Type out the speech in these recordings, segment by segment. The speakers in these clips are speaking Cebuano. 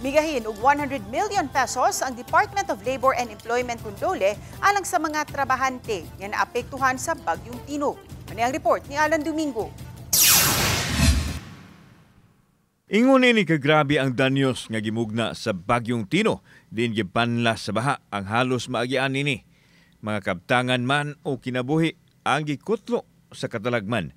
Migahin og 100 million pesos ang Department of Labor and Employment kun DOLE alang sa mga trabahante nga naapektuhan sa Bagyong Tino. Ani ang report ni Alan Domingo. Ingon ini kagrabe ang danyos nga gimugna sa Bagyong Tino, din gipanlas sa baha ang halos maagian nini. Mga kabtangan man o kinabuhi ang gikutlo sa katalagman.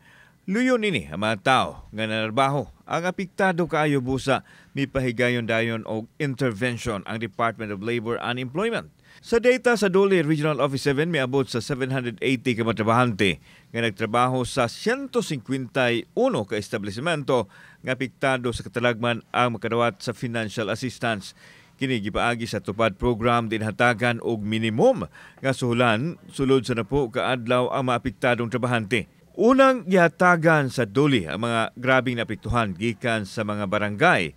Luyo nini ang mga tao nga nanarbaho ang apektado kaayo busa mipahigayon dayon og intervention ang Department of Labor and Employment. Sa data sa DOLE Regional Office 7, miabot sa 780 ka mga trabahante nga nagtrabaho sa 151 ka establishmento nga apektado sa katalagman ang makadawat sa financial assistance. Kini gipaagi sa Tupad program din hatagan og minimum nga suhulan sulod sa napo ka adlaw ang maapektadong trabahante. Unang gihatagan sa DOLE ang mga grabing naapektuhan gikan sa mga barangay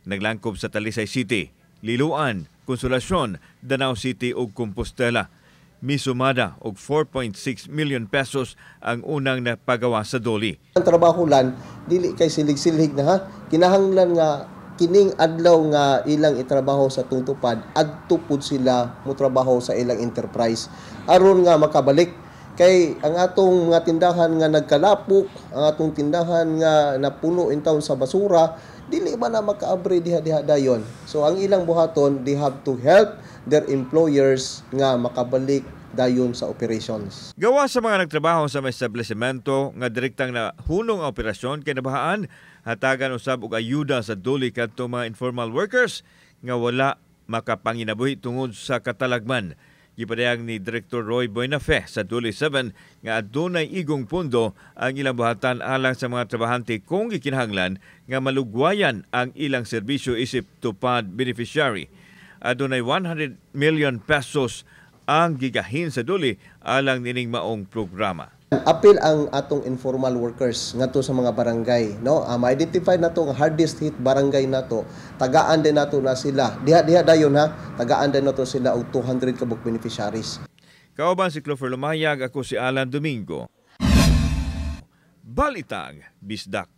naglangkob sa Talisay City, Liloan, Consolacion, Danao City ug Compostela. Misumada og 4.6 million pesos ang unang napagawa sa DOLE. Ang trabaho lan dili kay silig-silig na ha. Kinahanglan nga kining adlaw nga ilang itrabaho sa tupad, adto pud sila motrabaho sa ilang enterprise aron nga makabalik kay ang atong mga tindahan nga nagkalapok, ang atong tindahan nga napuno in town sa basura, dili ba na makaabri diha-diha dayon. So ang ilang buhaton, they have to help their employers nga makabalik dayon sa operations. Gawa sa mga nagtrabaho sa mga establishmento nga direktang nahunong ang operasyon kay nabahaan, hatagan usab og ayuda sa DOLE kadto mga informal workers nga wala makapanginabuhi tungod sa katalagman. Gipadayag ni Director Roy Buenafe sa DOLE 7 nga adunay igong pundo ang ilang buhatan alang sa mga trabahante kung gikinahanglan nga malugwayan ang ilang serbisyo isip tupad beneficiary. Adunay 100 million pesos ang gigahin sa DOLE alang nining maong programa. Apil ang atong informal workers ngadto sa mga barangay, no? Ma-identify nato ang hardest hit barangay nato, tagaan din nato na sila. Diha-diha dayon ha, tagaan din nato sila og 200 ka buok beneficiaries. Kauban si Clover Lumayag, ako si Alan Domingo. Balitang Bisdak.